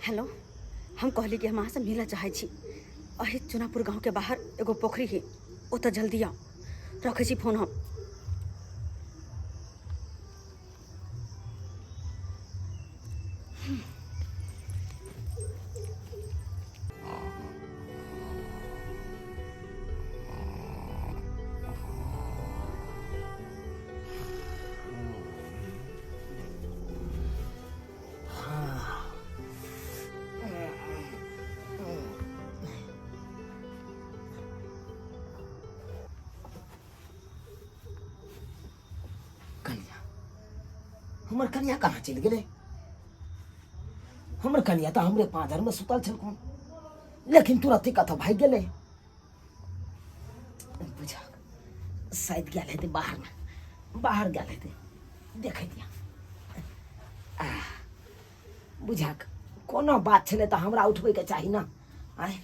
Hello, हम कहली कि हम अहाँसँ मिलऽ चाहै छी। एहि चुनापुर गाँवके बाहर एगो पोखरि है, ओतऽ जल्दी आउ। रखै छी फोन हम। कनिया, हमर कनिया कहाँ चलि गेलै? हमर कनिया तऽ हमरे पाँजरमे सुतल छलखुन, लेकिन तुरते कतऽ भागि गेलै? बुझा शायद गेल हेतै बाहरमे, बाहर गेल हेतै, देखै दिया। बुझाक कोनो बात छलै तऽ हमरा उठबैके चाही ने। आँय,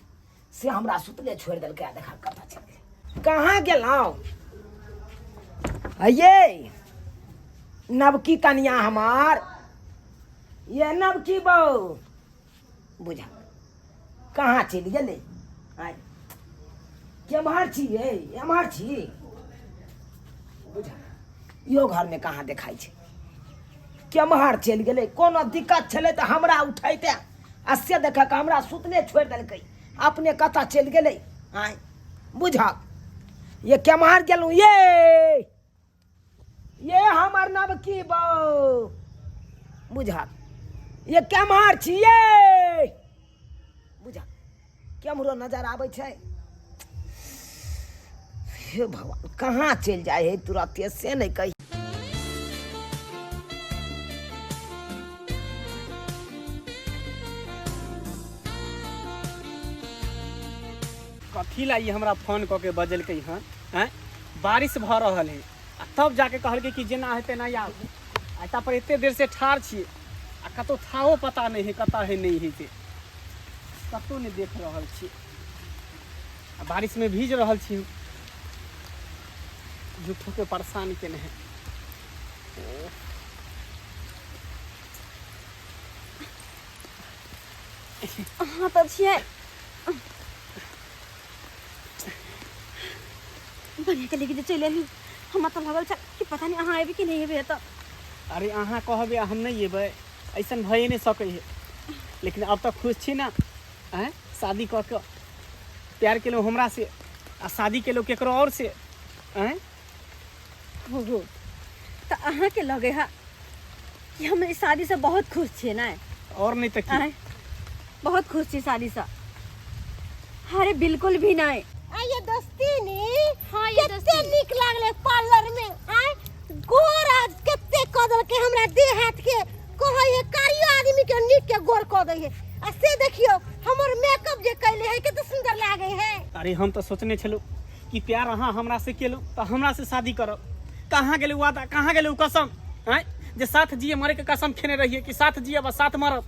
से हमरा सुतले छोड़ि देलकै आ देखा कतऽ चलि गेलै। कहाँ गेलहुँ ये नवकी कनिया हमार? ये नवकी बहू बुझा कहाँ चलि गेलै? आँय, केम्हर छी ये? एम्हर छी? बुझा इहो घरमे कहाँ देखाइ छै। केम्हर चलि गेलै? कोनो दिक्कत छलै तऽ हमरा उठैते, आ से देखक हमरा सुतले छोड़ि देलकै, अपने कतऽ चलि गेलै? आँय बुझक, ये केम्हर गेलहुँ ये? ये हमर नवकी बहू बुझक, ये केम्हर छी ये? बुझक केम्हरो नजर आबै छै। हे भगवान, कहाँ चलि जाइ है तुरते से नहि कही। कथी ला ई हमरा फोन कऽ के बजेलकै हन? आँय, बारिश भऽ रहल है आ तब जाके कहलकै कि जेना है तेना आउ। आ एतऽ पर एते देर से ठाढ़ छियै आ कतौ थाहो पता नहि है, कतऽ है नहि है, से कतौ नहि देख रहल छियै आ बारिशमे भीज रहल छी हम। झूठो के परेशान केने है। अहाँ तऽ छियै बढ़िया के लेके चलि एली। हमरा तऽ लागल छल कि पता नहि अहाँ एबै कि नहि एबै एतऽ। अरे अहाँ कहबै आ हम नहि एबै, ऐसन भइए नहि सकै है। लेकिन अब तक खुश छी ना? आँय, शादी कऽ के प्यार केलहुँ हमरा से आ शादी केलहुँ केकरो और से? आँय हो हो, तऽ अहाँके लगे है कि हम इस शादीसँ बहुत खुश छियै ने? और नहीं तऽ की। आँय, बहुत खुश छी शादीसँ? अरे बिल्कुल भी नहीं। आइए दोस्तीनी। हाँ, ये कते दोस्ती। नीक लागले पार्लर में। आय गोर आज कते कऽ देलकै हमरा देह हाथ के। कहै है कारियो आदमी के नीक के गोर कऽ दै है, आ से देखियो हमर मेकअप जे कैले है, कते सुंदर लागे है। अरे हम तऽ सोचने छलहुँ कि प्यार अहाँ हमरा से केलहुँ तऽ हमरा से शादी करब। कहाँ गेलै वादा, कहाँ गेलै ओ कसम? आँय, जे साथ जिए मरे के कसम खेने रहिए कि साथ जियब आ साथ मरब,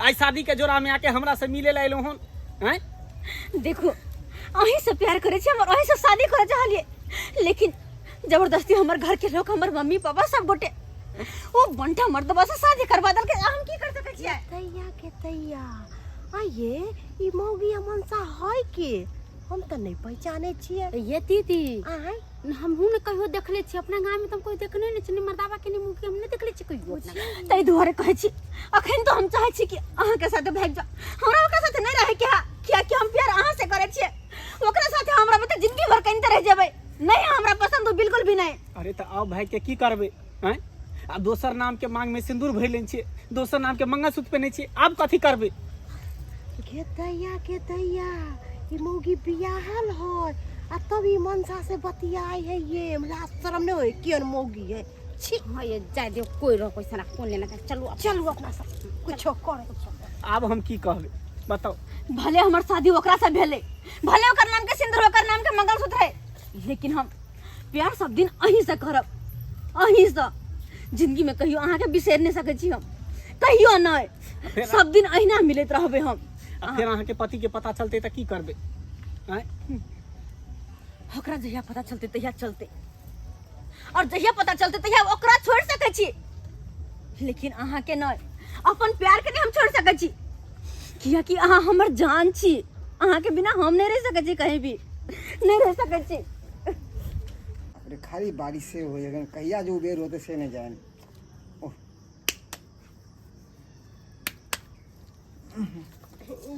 आइ शादी के जोड़ा में आके हमरा से मिले ला एलहुँ हन? आँय देखू, अहीं से प्यार करे छी हमर, अहीं से शादी करे चाहलिए, लेकिन जबरदस्ती हमर घर के लोग, हमर मम्मी पापा सब गोटे ओ बंठा मर्दबा से शादी करवा देलकै। हम की कर सकै छियै? तैया के तैया, आइए ई मौगी मनसा है के हम तऽ नहि पहचाने छियै। ये दीदी, आँय हमहूँ ने कहियो देखले छी अपना गाँव में, तो हम कहियो देखने नहीं छी मर्दाबा के, नहीं मुँह के हम नहीं देखले छी कहियो अपना। ताहि दुआरे कहै छी, अखन तो हम चाहै छी कि अहाँके साथे भागि जाउ। हमरा ओकरा साथे नहि रहै के है, कियाकि हम प्यार अहाँ से करै छियै। ओकरा साथे हमरा बता जिंदगी भर कनिते रहि जेबै। नहीं हमरा पसंद हो, बिल्कुल भी नहीं। अरे तऽ आउ भाई के की करबै? आँय, आ दोसर नाम के मांग में सिंदूर भरि लेने छियै, दोसर नाम के मंगलसूत्र पहिने छियै, आब कथी करबै? के दैया के दैया, ई मौगी बियाहल है आ तब ई मनसा से बतियाई है। ये लाज शरम नहीं होय? केहन मौगी है, छी। हाँ ये जाय दियो, कोई रहो कोई सना कौन लेना चाहे। चलू अब। चलू अपना सब कुछो करे। आब हम की कहबै बताउ? भले हमर शादी ओकरा से भेलै, भले ओकर नाम के सिंदूर, ओकर नाम के मंगलसूत्र है, लेकिन हम प्यार सब दिन अहीं से करब, अहीं से। जिंदगी में कहियो अहाँ के बिसरि नहीं सकै छी हम, कहियो नहीं। फेर सब दिन अहिना मिलैत रहबै हम। आ फेर अहाँके पति के पता चलतै तऽ की करबै? आँय, ओकरा जहिया पता चलतै तहिया चलतै, और जहिया पता चलतै तहिया ओकरा छोड़ि सकै छी, लेकिन अहाँ के नहीं, अपन प्यार के नहीं हम छोड़ सकै छी। कियाकि अहाँ हमर जान छी। अहाँके बिना हम नहि रहि सकै छी, कहीं भी नहि रहि सकै छी। अरे खाली बारिशे होइए, कहिया जे उबेर होतै से नहि जानि। ओह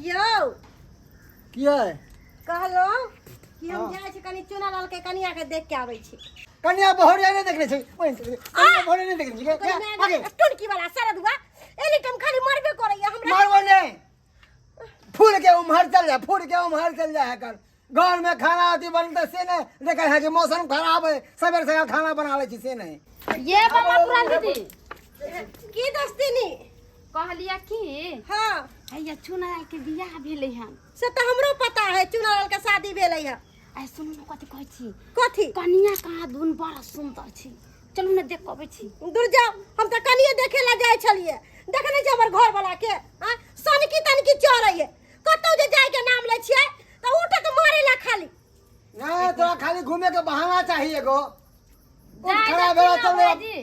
यौ किया कहलहुँ कि हम जाइ छी कनि चूना लाल के कनिया के देख के आबै छी। कनिया बहरिया नहि देखने छै, कनिया बहरिया नहि देखने छै। आगे टुनकी वाला सरदुआ एनी टाइम खाली मरबे करैया हमरा। मारबो नहीं, फूल के उम्हर चल जा, फूल के उम्हर चल जा है। कर घर में खाना अथी बनते से नहीं देखे है कि मौसम खराब है, सवेरे सकाल खाना बना ले छी से नहीं। ये बाबा पुरान दीदी की दोस्तिनी कहलिया की हाँ हैया चुनालाल के बियाह भेलै हन। से तऽ हमरो पता है, चुनालाल के शादी भेलै हन। आइ सुनू ने कथी कहै छी। कथी? कनिया कहाँ धुन बड़ा सुन्दर छी, चलू ने देख अबै छी। दूर जाओ, हम तऽ कनिये देखे ला जाइ छलियै, देखने छी हमर घर वाला के आ सनकी तनकी चढ़ै है, कतौ जे जाय के नाम लै छियै तऽ उठत मारे ला खाली। नहीं तोरा खाली घूमे के बहाना चाहिए एगो। जाय खड़ा देथिन भेला ना चल भाईजी।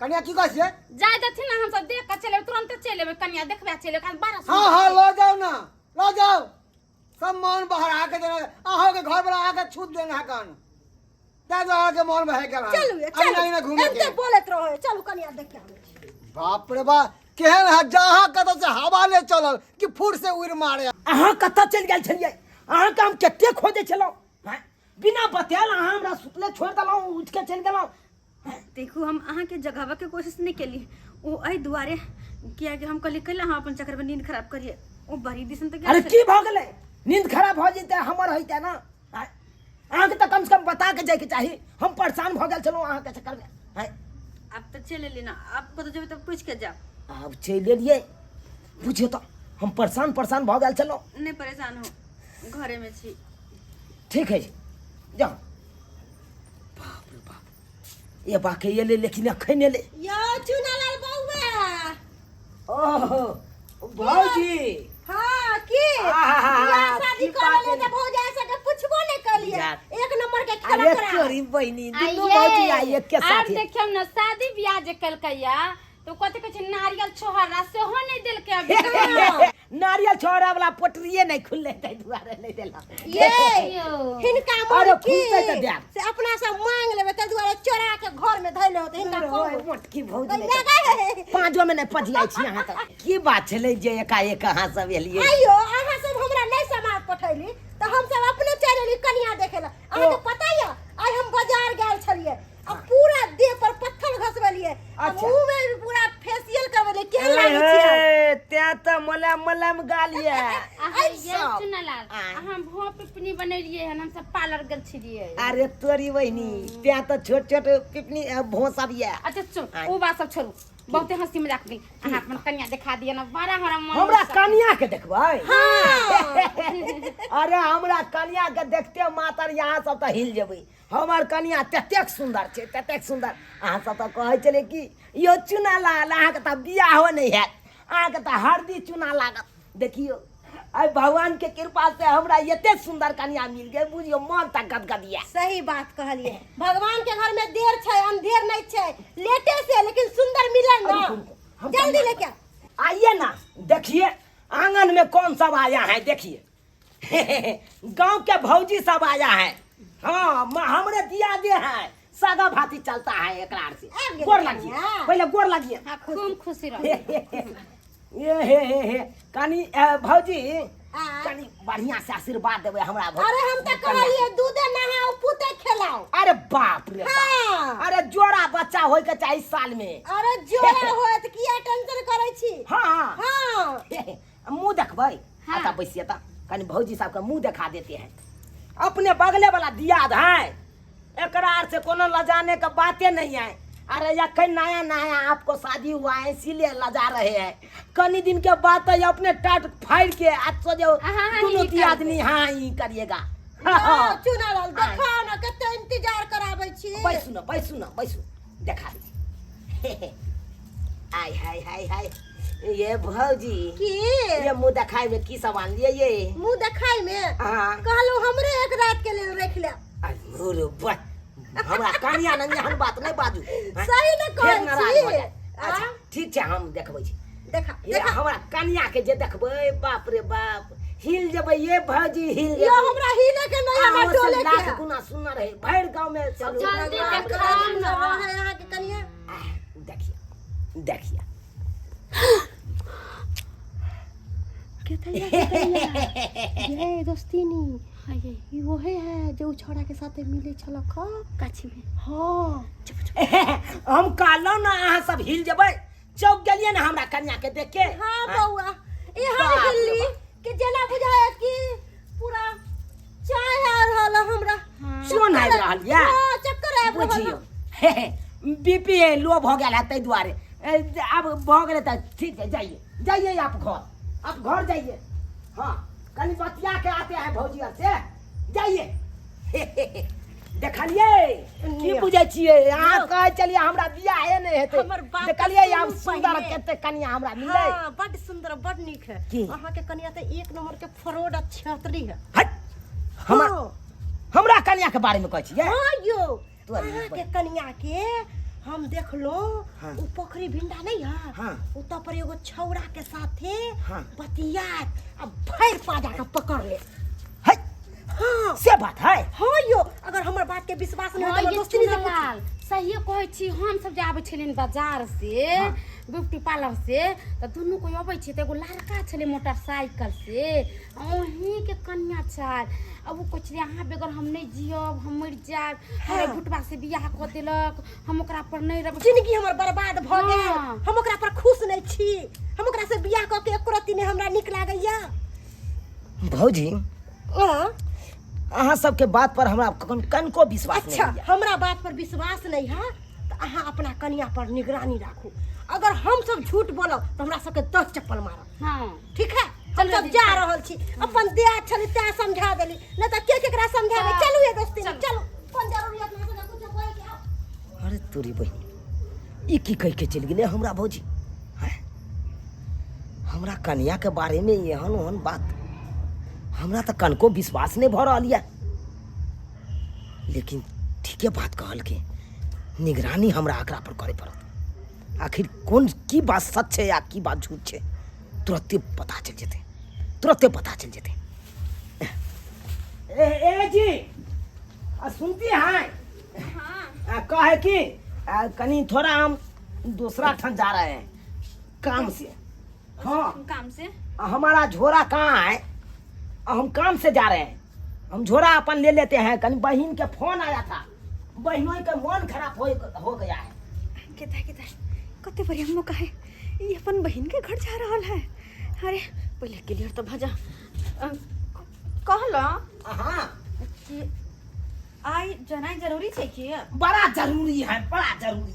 कनिया की कहै छियै? जाय देथिन ना, हमसब देख के चलि एबै, तुरन्ते चलि एबै, कनिया देखबे चलि एबै, कारण बड़ा हाँ सुन्दर हाँ छै। लऽ जाउ ना, लऽ जाउ, सब मन बहरा के देना, अहाँके घर वाला अहाँके छूट देना है कान, ताहि दुआरे अहाँके मन बहे गेल हन। चलू ये, अहिना चलू अहिना घूमे के। एते बोलैत रहो, चलू कनिया देख के आबै छी। बाप रे बाप, केहन है जहाँ कतौ से हवा नहि चलल कि फुर से उड़ि मारे। अहाँ कतऽ चलि गेल छलियै? अहाँके हम कते खोजै छलहुँ हैं? बिना बतायल अहाँ हमरा सुतले छोड़ि देलहुँ, उठि के चलि गेलहुँ। देखू, हम अहाँके जगाबऽके कोशिश नहि केली, ओ एहि दुआरे कियाकि हम कहलियै कैला अहाँ अपन चक्करमे नींद खराब करियै। ओ बड़ी दिसन तऽ गेल अरे छलै। की भऽ गेलै? नींद खराब भऽ जेतै हमर होइतै ना। आँय? अहाँके तऽ कमसँ कम बता के जाइके चाही, हम परेशान भऽ गेल छलहुँ अहाँके चक्करमे। आँय? आब तऽ चलि एली ना, आब कतौ जेबै तऽ पूछि के जायब। आब चलि एलियै, बुझियौ तऽ हम परेशान परेशान भऽ गेल छलहुँ। नहि परेशान हो, घरेमे छी। ठीक है, जाउ। बाप रे बाप, ये बाके एलै लेकिन अखन एलै। यौ चुनालाल बौआ। ओहो भौजी। हाँ की आहा, बियाह शादी की कर बात ले है। त भौजाई सबके पुछबो नहीं कलिए, यार। एक नंबर के खेला अरे करा। तोरी बहिनी दुनू आइये। भौजी आई एक के आर साथ। देखियौ ने शादी बियाह जे केलकैया तो कथी कहै छै नारियल छोहरा सेहो नहि देलकै अभी तक। नारियल छोहरा वाला पोटरिए नहीं खुलले ताहि दुआरे नहीं देला। ये यौ। हिनका मन अरे की खुलतै तऽ देब। से अपना सब मांग लेबै ताहि दुआरे चोरा के घर में धैले होतै हिनका। ओए, कहू मोटकी भौजी नहीं नहीं गए। पाँचो में नहीं पजियाइ छी अहाँ तऽ। की बात छलै जे एकाएक अहाँ सब एलियै? आइयो अहाँ सब हमरा नहीं समाज पठैली तऽ हम सब अपने चलि एली कनिया देखे ला। अहाँके पता यऽ आइ हम बाजार गेल छलियै आ पूरा देह पर पत्थर घसबेलियै आ अच्छा। मुंह में भी पूरा फेशियल करबेलियै, केहन लागै छियै? ए, तें तऽ मुलायम मुलायम गाल यऽ। अहाँ ये सब। चुनालाल आँय। अहाँ भों पिपनी बनेलियै हन, हम सब पार्लर गेल छलियै। अरे तोरी बहिनी, तें तऽ छोट छोट पिपनी भों सब यऽ। अच्छा चुप, आँय। ओ बात सब छोड़ू, बहुते हंसी मजाक भेल। अहाँ अपन कन्या देखा दिअ ने, बड़ा हमरा मन हमरा उत्सुक। कनिया के देखबै? अरे हमरा कनिया के देखते मातर यहाँ सब तऽ हिल जेबै। हमर कनिया ततेक सुन्दर छै, ततेक सुन्दर। अहाँ सब तऽ कहै छलियै कि यौ चूना लाल अहाँके तऽ बियाहो नहि हैत, अहाँके तऽ हरदी चूना लागत। देखियौ आइ भगवान के कृपा से हमरा एते सुन्दर कनिया मिल गेल, बुझियौ मन तऽ गदगद यऽ। सही बात कहलियै, भगवान के घर में देर छै अंधेर नहीं छै, लेटे से लेकिन सुंदर मिलन ना। रुकू, रुकू, हम जल्दी कनिया लेके आओ। आइए ना, देखिए आंगन में कौन सब आया है। देखिए गांव के भौजी सब आया है। हाँ हमरे दिया दे है, सागा भाती चलता है एकरा से। आबि गेलै गोर लागिए कनिया। पहले, गोर लागिए। हाँ, खूब खुशी रहू। ये हे हे हे कनी भौजी आ? कनी बढ़िया से आशीर्वाद देबै हमरा भौजी। अरे हम तऽ कहलियै दूधे नहाओ पूते खेलाओ। अरे बाप रे बाप। हाँ। अरे जोड़ा बच्चा होय के चाही साल में। अरे जोड़ा होयत, किया टेंशन करै छी? हाँ हाँ। मुंह देखबै? हाँ। अच्छा बैसिए तऽ कनी भौजी साहब के मुंह देखा देते हैं। अपने बगले वाला दियाद है, एकरा आर से कोनो लजाने का बाते नहीं है। अरे अखन नया नया आपको शादी हुआ है इसीलिए लजा रहे हैं, कनी दिन के बाद तो ये अपने टाट फाड़ के आज सो जाओ हाँ, हाँ, दोनों ई दियादनी। हाँ ई करिएगा। यौ, चुनालाल देखाओ ना, कते इंतजार कराबै छी। बैसू ना, बैसू ना, बैसू, देखा दै छी। आय हाय हाय हाय, ये भौजी की ये मुंह देखाय में की सब आनलियै ये? मुंह देखाय में हाँ। कहलहुँ हमरे एक रात के लेल रखि ले। अरे बा, हमरा कनिया नंग एहन बात नहि बाजू। हाँ? सही ने फेर कहै नाराज छी। भऽ जायत। अच्छा आ? ठीक छै, हम देखबै छी। देखा ये देखा हमरा कनिया के जे देखबै बाप रे बाप हिल जेबै ये भौजी हिल यो जेबै हमरा हिले के नहीं हमरा अहाँ से डोले के लाख है। गुना सुनर है भरि गाँव में चलू जल्दी भगवान देखाउ के ना। सुंदर है अहाँ के कनिया आह, देखिए देखिए ये दोस्तीनी ई वहे है जो उ छौड़ा के साथे मिले छलक ह काछी में हाँ हम कहलहुँ ना अहाँ सब हिल जेबै चौक गेलियै ने हमरा कन्या के देख के हाँ बौआ एहन बाप रे हिल्ली बाप। कि जेना बुझाय कि पूरा चाय आ रहल है हमरा चोन आबि रहल यऽ हाँ चक्कर आबि रहल बुझियौ है। बी पी लो भऽ गेल है ताहि दुआरे आब भऽ गेलै तऽ ठीक है जाइए जाइए आप घर आप घर जाइए हाँ कनि बतिया के आते हैं भौजी आर से जाइए देखलियै की बुझै छियै अहाँ कहै छलियै हमरा बियाहे नहि हेतै हमर बात देखलियै आब सुनू सुन्दर पहिने। कते कनिया हमरा मिललै हाँ बड सुंदर बड नीक है की? अहाँ के कनिया तऽ एक नंबर के फ्रॉड आ छेत्री है हट हमरा हाँ। हमरा कनिया के बारे में कहै छियै हाँ यो तू आदमी अहाँ के कनिया के हम देखलो हाँ। उ पोखरी भिंडा नहीं है हाँ। उत पर एगो छौड़ा के साथे हाँ। बतियात आ भरि पाजा के पकड़ ले है हाँ से बात है हाँ यो अगर हमर बात के विश्वास नहीं हाँ, होत हमर ये दोस्ती से पूछू। चुनालाल सहिए कहै छी हम सब जे आबै छलियनि बाजार से ब्यूटी पार्लर से तऽ दुनू कोइ अबै छै तऽ एगो लड़का छलै मोटरसाइकिल से अहीँके कनिया छल आ ओ कहै छलै अहाँ बगैर हम नहि जियब हम मरि जायब हमरा भुटबा से बियाह कऽ देलक हम ओकरा पर नहि रहबै जिंदगी हमर बर्बाद भऽ गेल हाँ। हम ओकरा पर खुश नहीं छी हम ओकरा से बियाह कऽ के एको रत्ती नहि हमरा नीक लागैया भौजी हाँ? अहाँ सबके बात पर हमरा कनको विश्वास अच्छा नहीं हमरा बात पर विश्वास नहीं है तऽ अहाँ अपना कनिया पर निगरानी राखू अगर हम सब झूठ बोलब तऽ हमरा सबके 10 चप्पल मारब हाँ ठीक है हम चलू सब जा रहल छी अपन देह छली तैं समझा देली नहीं तऽ के केकरा समझाबे चलू ये दोस्ती चलू कोन जरूरी अपना सबके कुछो कहै के आउ। अरे तोरी बहिन ई की कहि के चलि गेलै हमरा भौजी हैं? हमरा कनिया के बारे में एहन ओहन बात हमरा तऽ कनको विश्वास नहि भऽ रहल यऽ लेकिन ठीके बात कहलकै निगरानी हमरा एकरा पर करे पड़त आखिर कोन की बात सच छै या की बात झूठ छै तुरते पता चलि जेतै तुरते पता चलि जेतै ए ए जी आ सुनती हैं आ, कहे कि आ, कनी थोड़ा हम दूसरा ठन जा रहे हैं काम से हाँ काम से आ, हमारा झोरा कहाँ है आ, हम काम से जा रहे हैं हम झोरा अपन ले लेते हैं कहीं बहन के फोन आया था बहनों के मन खराब हो गया है केता केता कते बढ़िया मौका है ई अपन बहन के घर जा रहल है अरे पहले क्लियर तो भजा कहलो हाँ कि आई जनाई जरूरी छै कि बड़ा जरूरी है बड़ा जरूरी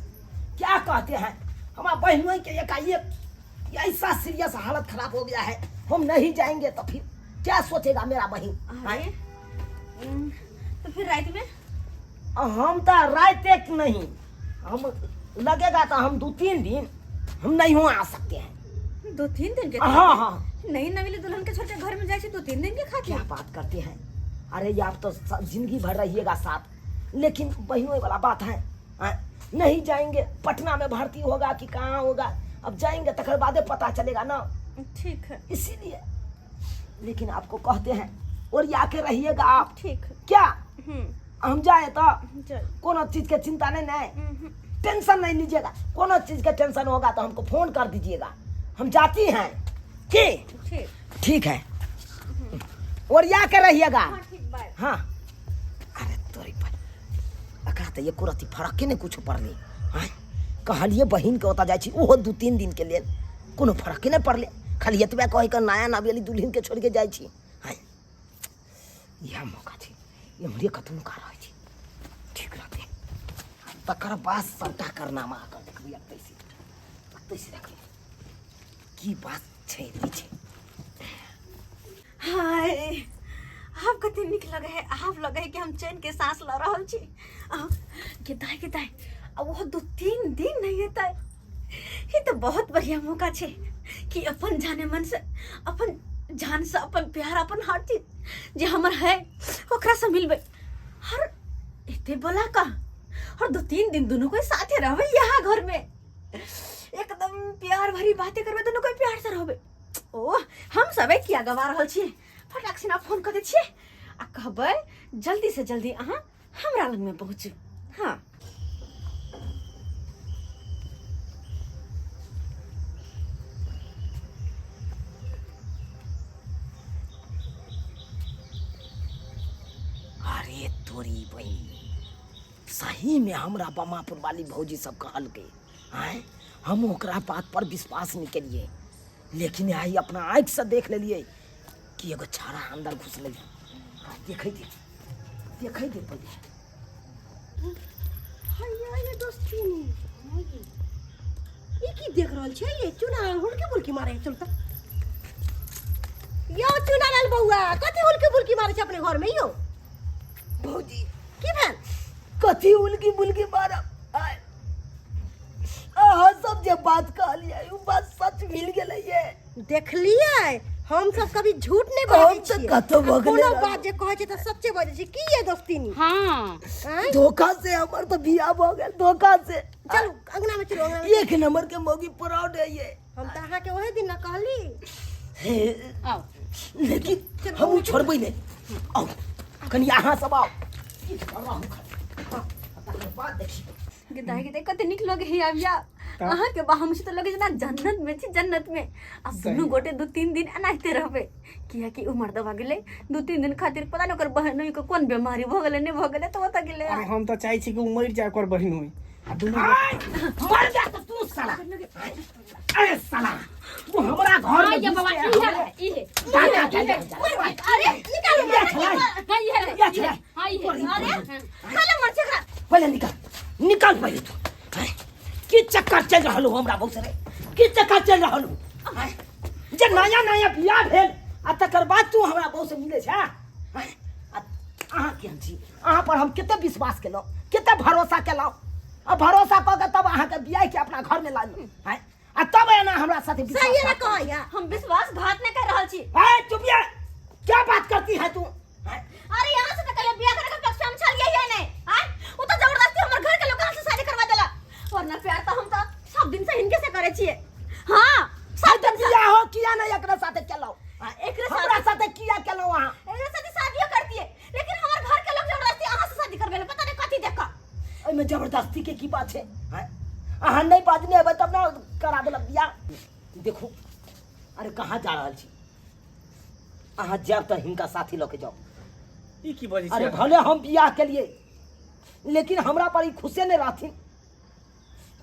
क्या कहते हैं हमारा बहनों के एकाएक ऐसा सीरियस हालत खराब हो गया है हम नहीं जाएंगे तो फिर क्या सोचेगा मेरा बहन अरे तो फिर रात में हम तो रात एक नहीं हम लगेगा तो हम 2-3 दिन हम नहीं हो आ सकते हैं 2-3 दिन के हाँ हाँ नहीं नवेली दुल्हन के छोड़ के घर में जाए छी 2-3 दिन के खातिर क्या बात करते हैं अरे ये आप तो जिंदगी भर रहिएगा साथ लेकिन बहनों वाला बात है हाँ? नहीं जाएंगे पटना में भर्ती होगा कि कहाँ होगा अब जाएंगे तकर बादे पता चलेगा ना ठीक है इसीलिए लेकिन आपको कहते हैं और ये आके रहिएगा आप ठीक है क्या हम जाए तो चल कोनो चीज के चिंता नहीं नहीं टेंशन नहीं लीजिएगा कोनो चीज के टेंशन होगा तो हमको फोन कर दीजिएगा हम जाती हैं कि ठीक ठीक है और या के रहिएगा हाँ ठीक बाय हाँ अरे तोरी पर एकरा तऽ एको रत्ती फरके नहि कुछो पड़लै आँय कहलियै बहिनके ओतऽ जाइ छी ओहो 2-3 दिनके लेल कोनो फरके नहि पड़लै खाली एतबे कहि कऽ नया नवेली दुल्हनके छोड़ि कऽ जाइ छी आँय इएह मौका छै एम्हरे कतहु नुका रहै छी ठीक रहतै तकर बाद सबटा करनामा अहाँके देखबै एतै से एतै से देखबै की बात छै नहि छै हाय आब कते नीक लगे है आब लगे है कि हम चैन के सांस ल रहल छी गेदाय गेदाय आ वो 2-3 दिन नहीं हेतै ई तो बहुत बढ़िया मौका छै कि अपन जाने मन से अपन जान से अपन प्यार अपन हर चीज जे हमर है ओकरा से मिलबै हर एते बोला का और 2-3 दिन दोनों कोई साथे रहबै यहाँ घर में एकदम प्यार प्यार भरी बातें करबै, दुनू कोई प्यार से रहबै। ओ हम सब किया गवा रहल छियै, फटाक सिना फोन कऽ दै छियै आ कहबै जल्दी से जल्दी अहाँ हमरा लगमे पहुँचू। हाँ अरे तोरी बहिन, सही में हमरा बमापुर वाली भौजी सब कहलकै, आँय हम ओकरा बात पर विश्वास नहीं केलिए, लेकिन आइ अपना आँखि से देख लेलिए कि एगो छाड़ा अंदर घुसलै। देखै दे, देखै दे पहिले। हैया ये दोस्तीनी, ई की देख रहल छियै ये? चुना हुलकी बुलकी मारे है। चल त यो चुना लाल बौआ, कथी हुलकी बुलकी मारे छै अपने घर में यो? भौजी की भेल? कथी उलकी बुलकी मारब, आय अहाँ सब जे बात कहलियै उ बात सच मिल गेलै ये। देखलियै, हम सब कभी झूठ नहीं हम बाजै तऽ छियै। कतौ भऽ गेलै कोनो रहल। बात जे कहै छियै तऽ सच्चे बाजै छियै। की ये दोस्तीनी? हाँ। आँय? धोखा से हमर तऽ बियाह भऽ गेल, धोखा से। चलू अंगना में, चलू अंगना में। एक नंबर के मौगी प्राउड है ये। हम तऽ अहाँके ओहे दिन न कहली। हे, आउ। लेकिन हम उ छोड़बै नहि। आउ कनि अहाँ सब आउ, किछु कर रहू खाली। आउ, तकर बाद देखी। गे दाइ कते नीक लगे है अबिया अहाँ के हम से तो लगे जेना जन्नत में छी, जन्नत में। आ दुनू गोटे 2-3 दिन एनाहिते रहबै, कियाकि उ मर्दबा गेलै 2-3 दिन खातिर, पता नहीं ओकर बहनोई के कोन बीमारी भऽ गेलै, नहि भऽ गेलै तऽ ओतऽ गेलै। अरे हम तऽ चाहै छी कि ओ मरि जाय ओकर बहिनोई आ दुनू आय, मर जा तो तू साला। अरे साला वो हमरा घर में ये बाबा घुस के ई है, ई है। जा, जा, जा, जा, जा। अरे निकालू। या छलाई, हाँ, ई है। या छलाई। हाँ, ई है। अरे साला मर छकरा। पहले निकाल, निकाल पहले तू। आय, की चक्कर चल रहल हो हमरा बहुत रे, की चक्कर चल रहल हो? आय, जे नया नया बियाह भेल आ तकर बाद तू हमरा बहू से मिले छै? आय, आ अहाँ केहन छी? अहाँ पर हम कते विश्वास केलहुँ, कते भरोसा केलहुँ, आ भरोसा कऽ के तब अहाँके बियाह के अपना घर में लानलहुँ। आय, आ तब एना हमरा साथे सही है ना कहैया? हम विश्वासघात नहीं कर रहल छी। आय चुप, ये क्या बात करती है तू? आय, अरे यहाँ से तो कहियो बियाह करे के पक्ष में हम छलियै ही नहीं। आय उ तो जबरदस्ती हमर घर के लोग से शादी करवा देला, वरना प्यार तो हम तो सब दिन से हिनके से करे छियै। हाँ सब तऽ दिन से। बियाह हो किया नहीं एकरा साथे केलहुँ? एकरे हमरा साथे साथे किया केलहुँ अहाँ? एकरे साथे शादियो करतियै, लेकिन हमर घर के लोग जबरदस्ती अहाँ से शादी करबेले, पता नहीं कथी देख कऽ। एहिमे जबरदस्ती के की बात छै? आँय? अहाँ नहि बाजने हेबै तब ने करा देलक बियाह। देखू, अरे कहाँ जा रहल छी अहाँ? जायब तऽ हिनका साथी लऽ के जाउ। ई की बजै अरे छी? भले हम बियाह केलिए, लेकिन हमरा पर ई खुशे नहि रहथिन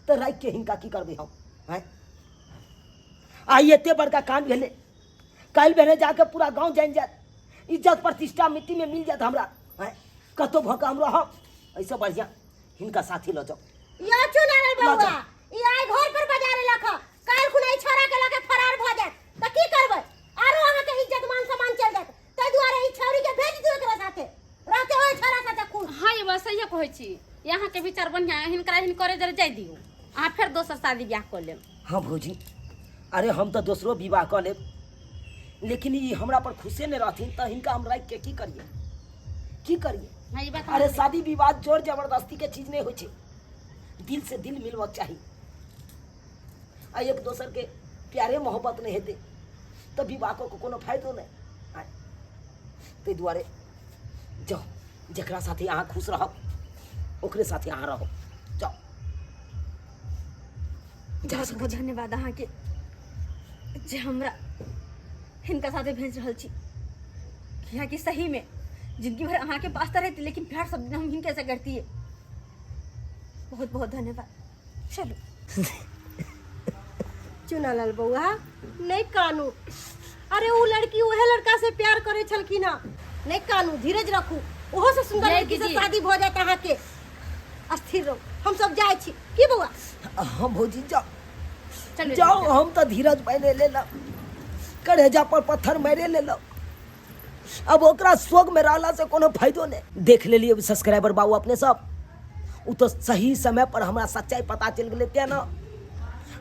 तऽ राखि के हिनका की करबै हम? आँय, आइ एते बड़का कांड भेलै, काल्हि भेलै जाके पूरा गाँव जानि जायत, इज्जत प्रतिष्ठा मिट्टी में मिल जायत हमरा। आँय, कतहु भऽ कऽ हम रहब, एहिसँ बढ़िआँ हिनका साथी लऽ जाउ। यो चुना रे लऽ बौआ, जाउ। ई आइ घर पर बजा लेलक ह, काल्हि खुना ई छोरा के लके फरार भऽ जायत तऽ की करबै? आरो अहाँके इज्जत मान सम्मान चलि जायत। ताहि दुआरे ई छौरी के भेज दियौ, एकरा साथे रहते ओहि छोरा साथे खुश। हाँ ये बस सही कहै छी, अहाँके विचार बढ़िआँ है। हिनकरा हिनकरे जरे जाय दियौ, अहाँ फेर दोसर शादी ब्याह कऽ लेब। हाँ भौजी, अरे हम तऽ दोसरो विवाह कऽ लेब, लेकिन ई हमरा पर खुशे नहि रहथिन तऽ हिनका हम राखि के की करियै, की करियै? हाँ ई बात। अरे शादी विवाह जोर जबरदस्ती के चीज नहीं होइ छै, दिल से दिल मिलबक चाही। आ एक दोसर के प्यारे मोहब्बत नहीं हेतै तऽ विवाह कऽ के कोनो फायदो नहि। आँय, ताहि दुआरे जाउ, जकरा साथे अहाँ खुश रहब ओकरे साथे अहाँ रहब, जाउ। जा बहुत सकै बहुत छी। धन्यवाद अहाँके जे हमरा हिनका साथे भेज रहल छी, कियाकि सही में जिंदगी भर अहाँके पास तऽ रहती, लेकिन प्यार सब दिन हम हिनके से करती। बहुत बहुत धन्यवाद। चलू। चुनालाल बौआ, नहीं कानू। अरे उ लड़की उहे लड़का से प्यार करे छलखिन हँ। नहीं कानू, धीरज रखू, ओहो से सुंदर जय लड़की से दीदी। शादी भऽ जायत अहाँके। अस्थिर रहू, हम सब जाइ छी। की बौआ? हाँ भौजी, जाओ। चलू। जाओ, हम तऽ धीरज बने लेलहुँ, करेजा पर पत्थर मारे लेलहुँ, अब ओकरा शोक में रहला से कोनो फायदो नहीं। देख लेलिए सब्सक्राइबर बाबू अपने सब, उ तो सही समय पर हमरा सच्चाई पता चलि गेलै तेँ ने,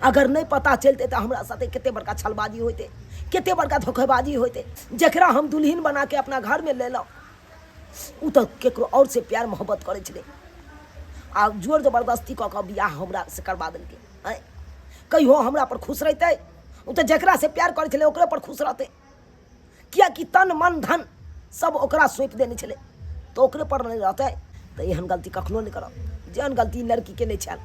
अगर नहीं पता चलते तऽ हमरा साथे कते बड़का छलबाजी होइते, कते बड़का धोखेबाजी होइते। जकरा हम दुल्हन बना के अपना घर में लेलहुँ उ तऽ केकरो और से प्यार मोहब्बत करै छलै, आ जोर जबरदस्ती कऽ कऽ बियाह हमरा से करबा देलकै। आँय, कहियो हमरा पर खुश रहितै? ओ तऽ जकरा से प्यार करै छलै ओकरे पर खुश रहतै, किएकि तन मन धन सब ओकरा सौंपि देने छलै, तऽ ओकरे पर नहि रहतै। तऽ एहन गलती कखनो नहि करब जेहन गलती लड़की के नहि छल।